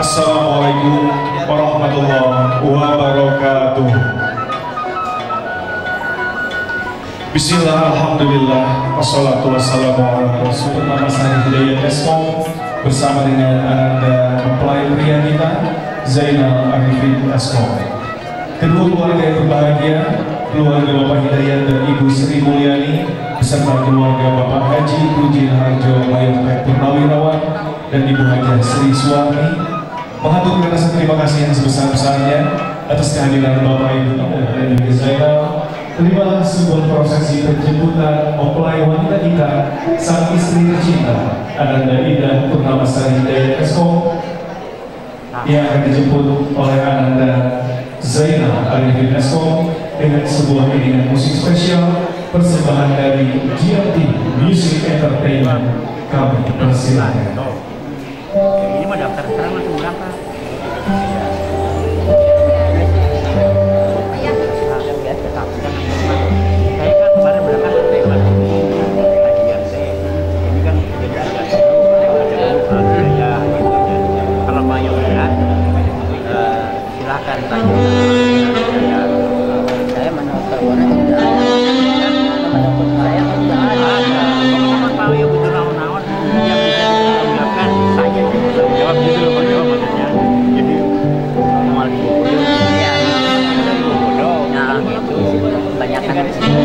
Assalamualaikum warahmatullahi wabarakatuh. Bismillah, alhamdulillah, wassalatu wassalamu ala rasulillah. Mas Sari Hidayat S.Kom bersama dengan ananda mempelai pria kita Zainal Arifin S.Kom. Kedua keluarga yang berbahagia, keluarga Bapak Hidayat dan Ibu Sri Mulyani beserta keluarga Bapak Haji Puji Harjo Mayor Purnawirawan dan Ibu Hajah Sri Suwarni mengaturkan rasa terima kasih yang sebesar-besarnya atas kehadiran Bapak Ibu dan juga Zainal. Terimalah sebuah prosesi penjemputan mempelai wanita kita, sang istri tercinta, Ananda Indah Purnamasari Hidayat S.Kom, yang akan dijemput oleh Ananda Zainal Arifin S.Kom dengan sebuah iringan musik spesial persembahan dari GMT Music Entertainment. Kami persilakan. Ini mah daftar sekarang langsung berangkat. Saya kan kemarin berangkat ini kan jadi agak ada kalau mau ya silakan tanya. Saya menelponnya tidak ada, menelpon saya tidak ada. Pak Wio butuh naon-naon yang bisa ditanggung saya jawab gitu loh, Pak jawab maksudnya. Jadi mal di Bobodo, ya, dari Bobodo, nah, gitu. Kebanyakan di sini.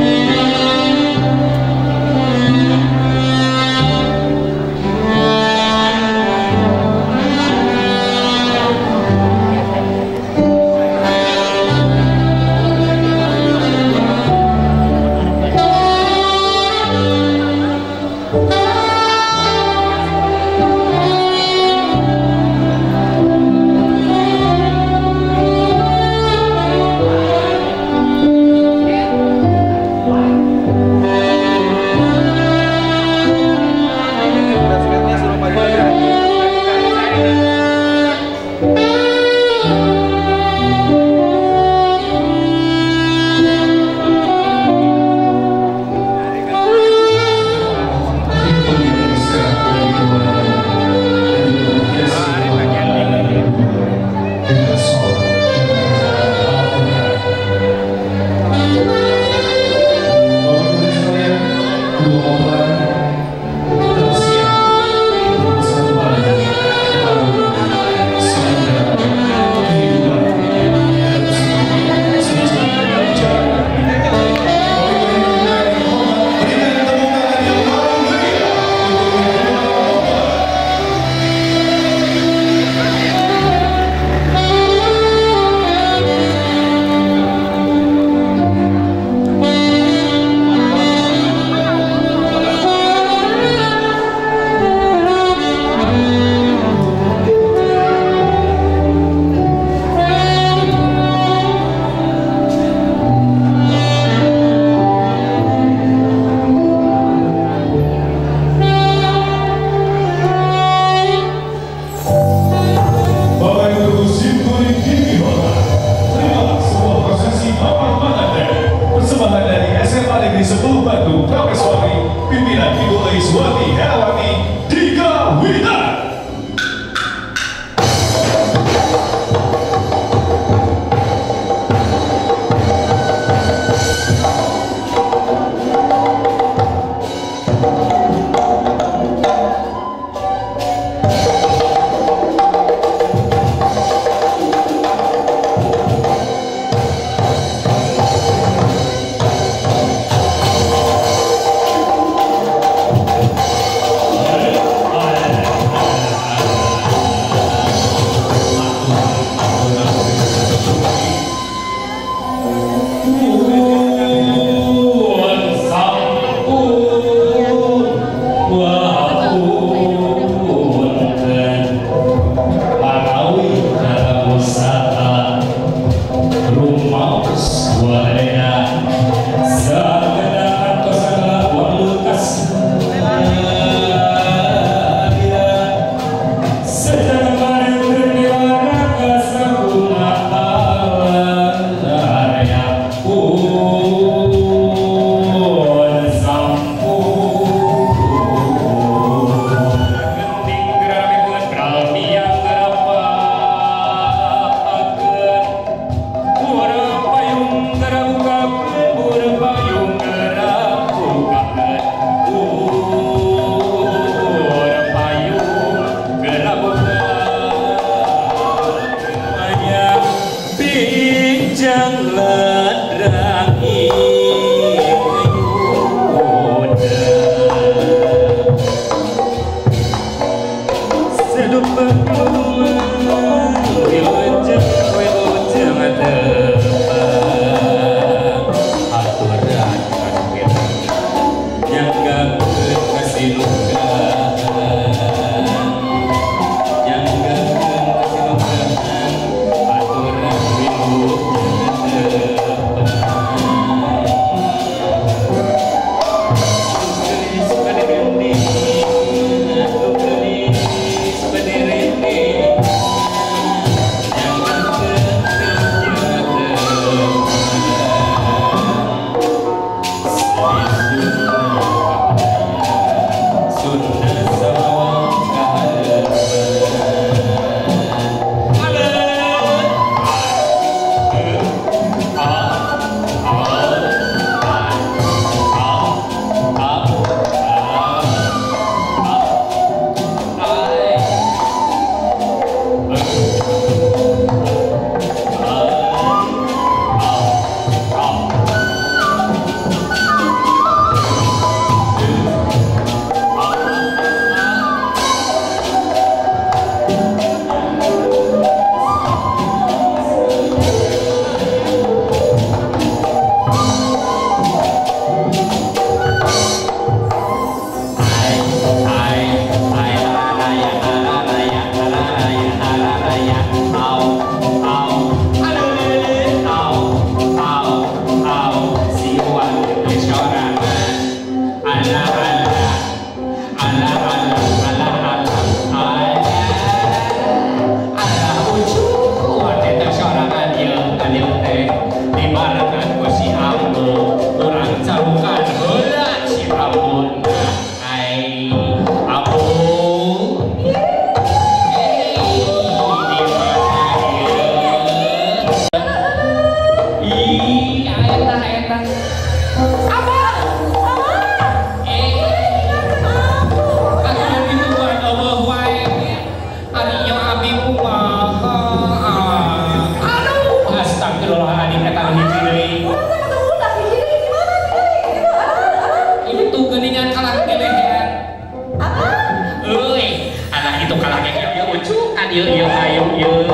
ieu ieu hayu ieu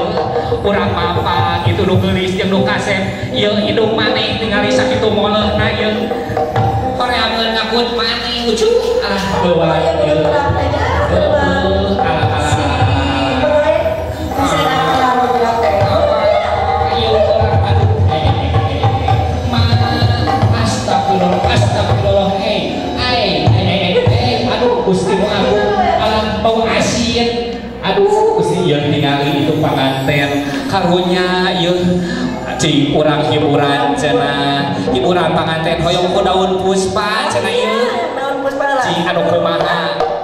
urang mapa itu nu geulis jeung nu kasep ieu indung maneh tingali sakitu molehna ieu horeameun ngakut maneh ucu ah beuah ieu heueuh alah alah astagfirullah ai ai aduh Gusti nu agung alah bau asin aduh Gusti ieu ningali itu panganten karunya ieu cing urang hiburan cenah hiburan panganten hoyong ku daun puspa cenah ieu daun puspa lah cing anu kumaha.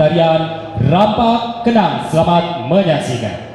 tarian Rampak Kendang. Selamat menyaksikan.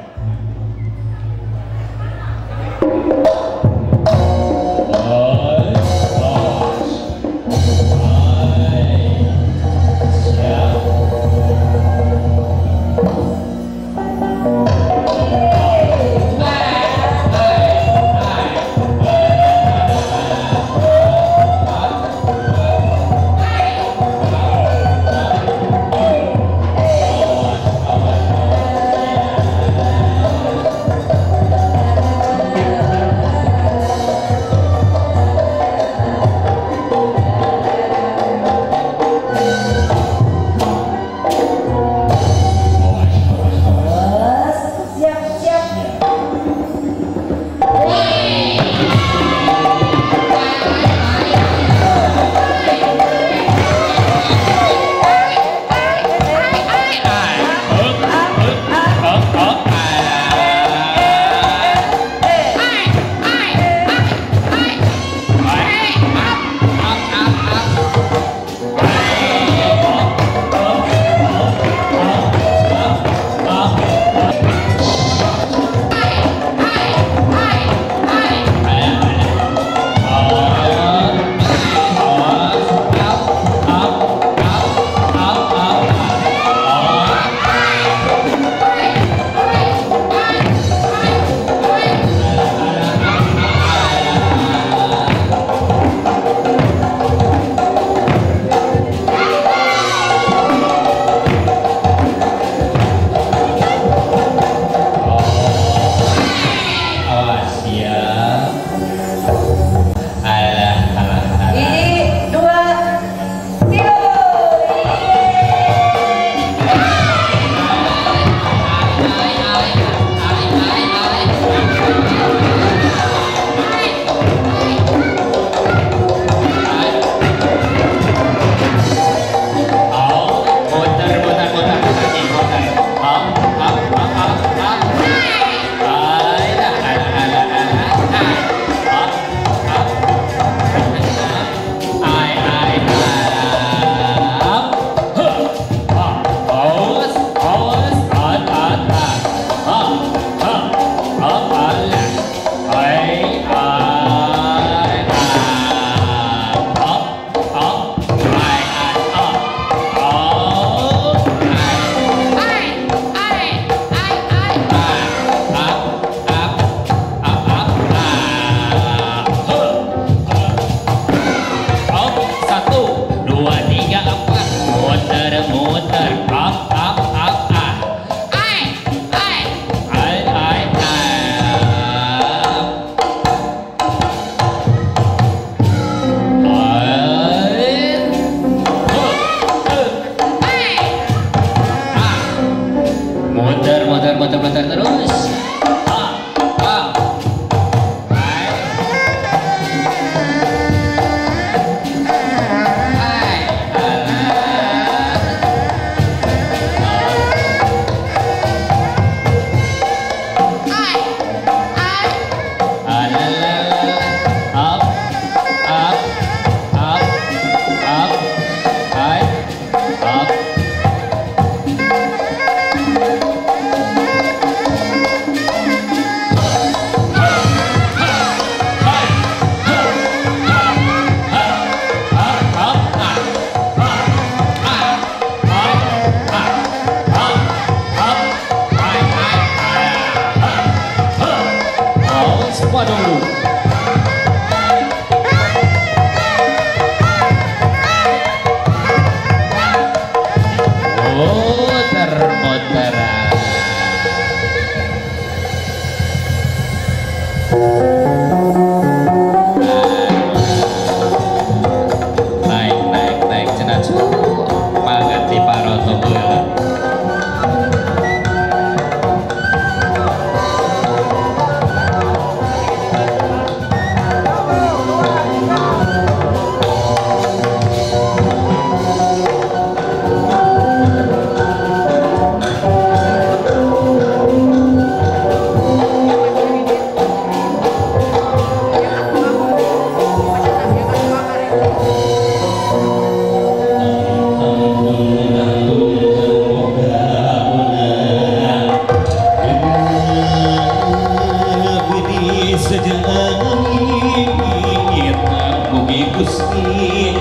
Gusti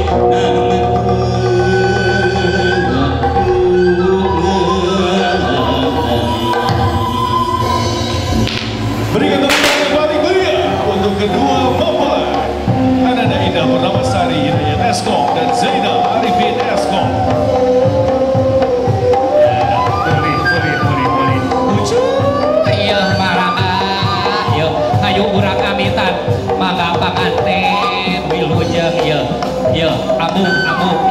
Berikan tepuk tangan yang paling meriah untuk kedua mempelai, Ananda Indah Purnamasari Hidayat Eskom dan Zainal Arifin Eskom. Boleh. Lucu iya marama ieu hayu urang amitan mangga panganten wilujeng ieu ieu abu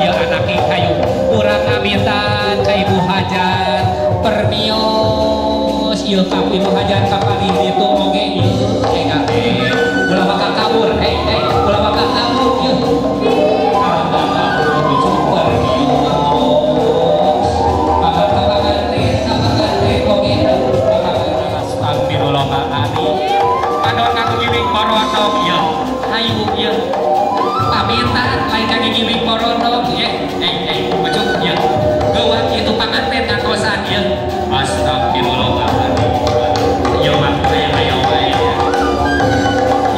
ieu anaki hayu urang amitan ka Ibu Hajat permios ieu ka Ibu Hajat ka palih ditu oge ieu kabeh ulah bakal kabur ulah bakal kabur ieu lucu permios mangga panganten oge astagfirullahaladzim padon aku giwing porondong ieu hayu ieu pamitan lain ka giwing porondong ye bejuk ieu geuwat itu panganten katosan ieu astagfirullahaladzim ieu mah ayo wae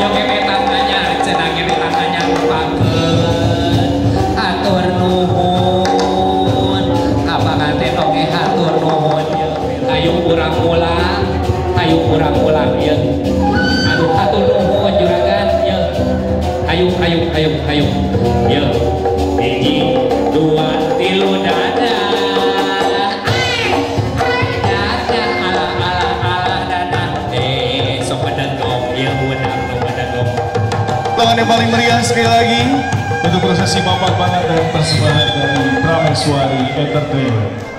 ieu gebetan anyar cenah gebetan anyar lupakeun hatur nuhun ka panganten oge hatur nuhun ieu hayu urang mulang hayu urang mulang ieu aduh hatur nuhun juragan ieu hayu ieu hiji dua tilu dadah dadah alah alah alah dadah sok bedegong ieu budak nu bedegong. Tangan yang paling meriah sekali lagi untuk prosesi mapak banget dan persembahan dari Prameswari Entertainment.